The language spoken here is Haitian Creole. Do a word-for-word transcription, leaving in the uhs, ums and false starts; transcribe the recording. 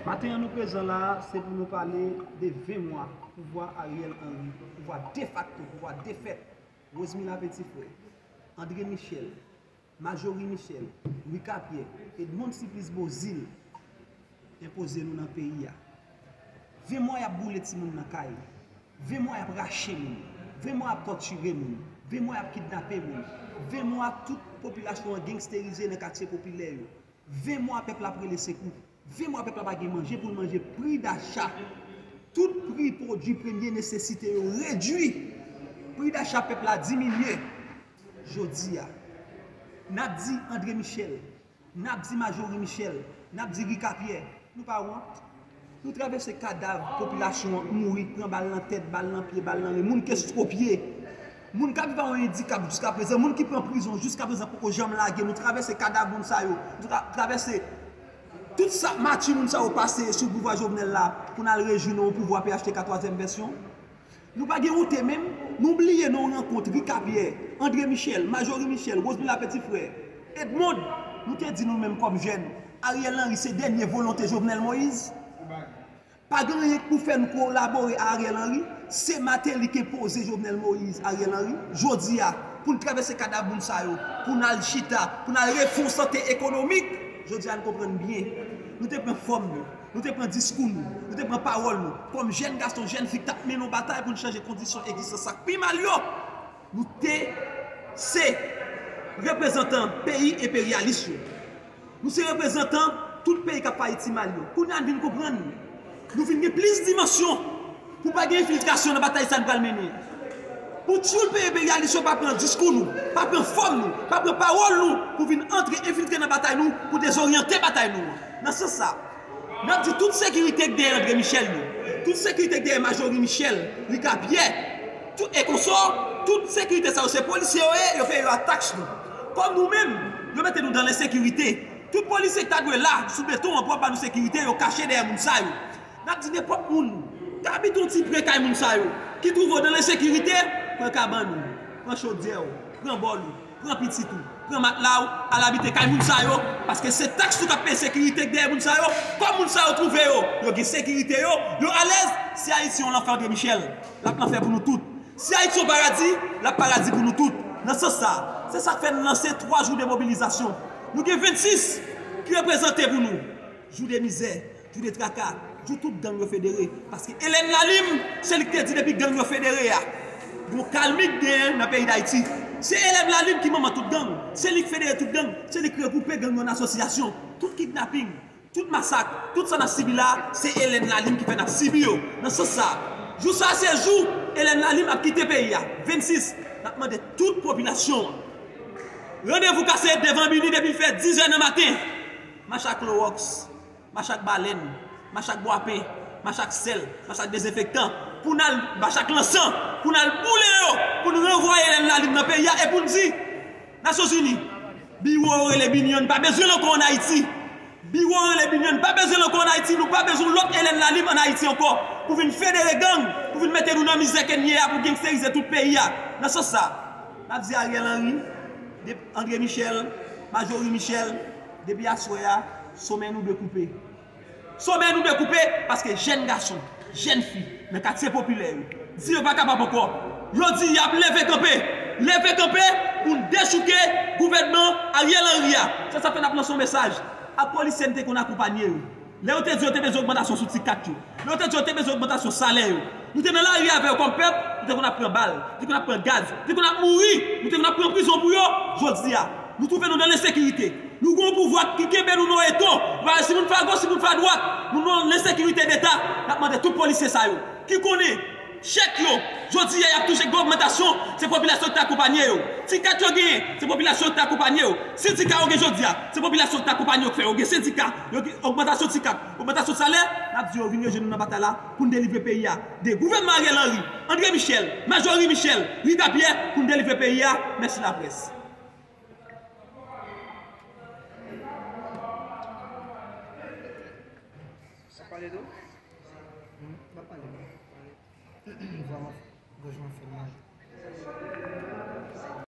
Maten an nou prezan la a, se pou nou pale de ven mwa pouvwa Ariel Henry, pouvwa defakto, pouvwa defèt, Rosemila Petit Frère, André Michel, Majorie Michel, Ricapierre, Edmonde Supplice Beauzile enpoze nou nan peyi a. Ven mwa y ap boule timoun nan kay. Ven mwa y ap rache moun. Ven mwa y ap tòtire moun. Ven mwa y ap kidnape moun. Ven mwa tout popilasyon an gengsterize nan katye popilè yo. Ven mwa pèp la ap rele sekou. Ven mwa pèp la pa gen manje pou l manje. Pri dacha, tout pri pwodui premye nesesite yo redui. Pri dacha pèp la diminye. Jodi a, n ap di André Michel, n ap di Majorie Michel, n ap di Ricapierre, nou pa wont? Nou travèse kadav popilasyon an mouri, pran bal nan tèt, bal nan pye, bal nan men, moun ki estwopye, moun k ap viv ak yon andikap jiskaprezan, moun ki pran prizon jiskaprezan poko janm lage. Nou travèse kadav moun sa yo, nou tra- travèse tout sa mati moun sa yo pase sou pouvwa Jovenel la pou n al rejwi nan yon pouvwa P H T K twazyèm vèsyon. Nou pa gen wonte menm, nou bliye nan yon rankont Ricapierre, André Michel, Majorie Michel, Rosemila Petit Frère, Edmonde, nou te di nou menm kòm jèn, Ariel Henry se dènye volonte Jovenel Moïse. Pa gen anyen k pou fè nou kolabore a Ariel Henry, se Martelly k enpoze Jovenel Moïse, Ariel Henry. Jodi a, pou n travèse kadav moun sa yo, pou n al chita, pou n al refè yon sante ekonomik, jodi a n konprann byen. Nou te pran fòm nou, nou te pran diskou nou, nou te pran pawòl nou, kòm jèn gason, jèn fi k t ap mennen yon batay pou n chanje kondisyon egzistans sa k pi mal yo. Nou te se reprezantan peyi enperyalis yo. Nou se reprezantan tout peyi k ap fè Ayiti mal yo. Kounye a n vin konprann, nou vin gen plis dimansyon pou pa gen enfiltrasyon nan batay sa n pral mennen. Pou tchoul peyi enperyalis yo pa pran diskou nou, pa pran fòm nou, pa pran pawòl nou pou vin antre enfiltre nan batay nou, pou dezoryante batay nou an. Nan sans sa, n ap di tout sekirite k dèyè André Michel yo, tout sekirite k dèyè Majorie Michel, Ricapierre, tout e konsò, tout sekirite sa yo se polisye yo ye, yo peye yo a taks nou. Kòm nou menm, yo mete nou dan lensekirite. Tout polisye ki ta dwe la, sou beton an, pou ap ba nou sekirite, yo kache dèyè moun sa yo. N ap di nenpòt moun k abite yon ti pre kay moun sa yo, ki twouve w nan lensekirite, pran kabann ou, pran chodyè w, pran bòl ou, pran pitit ou, pran matla w, al abite kay moun sa yo, paske se taks nou k ap peye sekirite k dèyè moun sa yo. Kòm moun sa yo twouve yo, yo gen sekirite yo, yo alèz, si Ayiti yon lanfè André Michel, l ap lanfè pou nou tout. Si Ayiti yon paradi, l ap paradi pou nou tout. Nan sans sa, se sa k fè n lanse twa jou de mobilizasyon. Nou gen vennsis ki reprezante pou nou. Jou de mizè, jou de traka, jou tout gang yo federe. Paske Hélène Lalim, se li k te di depi gang yo federe a, gon kalmi k genyen nan peyi Dayiti. Se Hélène Lalim ki manman tout gang. Se li k federe tout gang. Se li k regwoupe gang yo an asosyasyon. Tout kidnaping, tout masak, tout sa n ap sibi la a, se Hélène Lalim ki fè n ap sibi yo. Nan sans sa, jou sa a se jou Hélène Lalim ap kite peyi a. Vennsis, n ap mande tout popilasyon an. Randevou kase devan Bini depi l fè dizè nan maten. Mach ak klowòks, mach ak balèn, mach ak bwapen, mach ak sèl, mach ak dezenfektan, pou n al, mach ak lansan, pou n al boule yo, pou n ranvwaye Hélène Lalim nan peyi a, e pou n di, Nasyonzini, biwo yo rele Bini an, n pa bezwen l ankò ann Ayiti. Biwo yo rele Bini an, n pa bezwen l ankò ann Ayiti, nou pa bezwen lòt Hélène Lalim ann Ayiti ankò, pou vin federe gang, pou vin mete nou nan mizè ke n ye a, pou gengsterize tout peyi a. Nan sans sa, n ap di Ariel Henry, de, André Michel, Majorie Michel, depi aswè a, somen nou dwe koupe. Somen nou dwe koupe, paske jèn gason, jèn fi nan katye popilè yo di yo pa kapab ankò. Yo di y ap leve kanpe. Leve kanpe pou n dechouke gouvènman Ariel Henry a. Se sa k fè n ap lanse yon mesaj ak polisye n te konn akonpanye yo. Lè yo te di yo te bezwen ogmantasyon sou ti kat yo, lè yo te di yo te bezwen ogmantasyon salè yo, nou te nan lari avè yo kòm pèp, nou te konn ap pran bal, nou te konn ap pran gaz, nou te konn ap mouri, nou te konn ap pran prizon pou yo. Jodi a, nou twouve nou nan lensekirite. Nou gen yon pouvwa ki kenbe nou nan eto. Nou pa wè si moun fè agòch, si moun fè adwat. Nou nan lensekirite deta. N ap mande tout polisye sa yo ki konnen chèk yo, jodi a, y ap touche gwo ogmantasyon, se popilasyon ki te akonpanye yo. Ti kat yo genyen, se popilasyon ki te akonpanye yo. Sendika yo gen jodi a, se popilasyon ki te akonpanye yo k fè yo gen sendika, yo gen ogmantasyon ti kat, ogmantasyon salè. N ap di yo vin rejwenn nou nan batay la pou n delivre peyi a de gouvènman Ariel Henry, André Michel, Majorie Michel, Ricapierre, pou n delivre peyi a. Mèsi laprès. Sa pale tou? Hmm, pa pale. Vwa m ap, gòj mwen fè mal.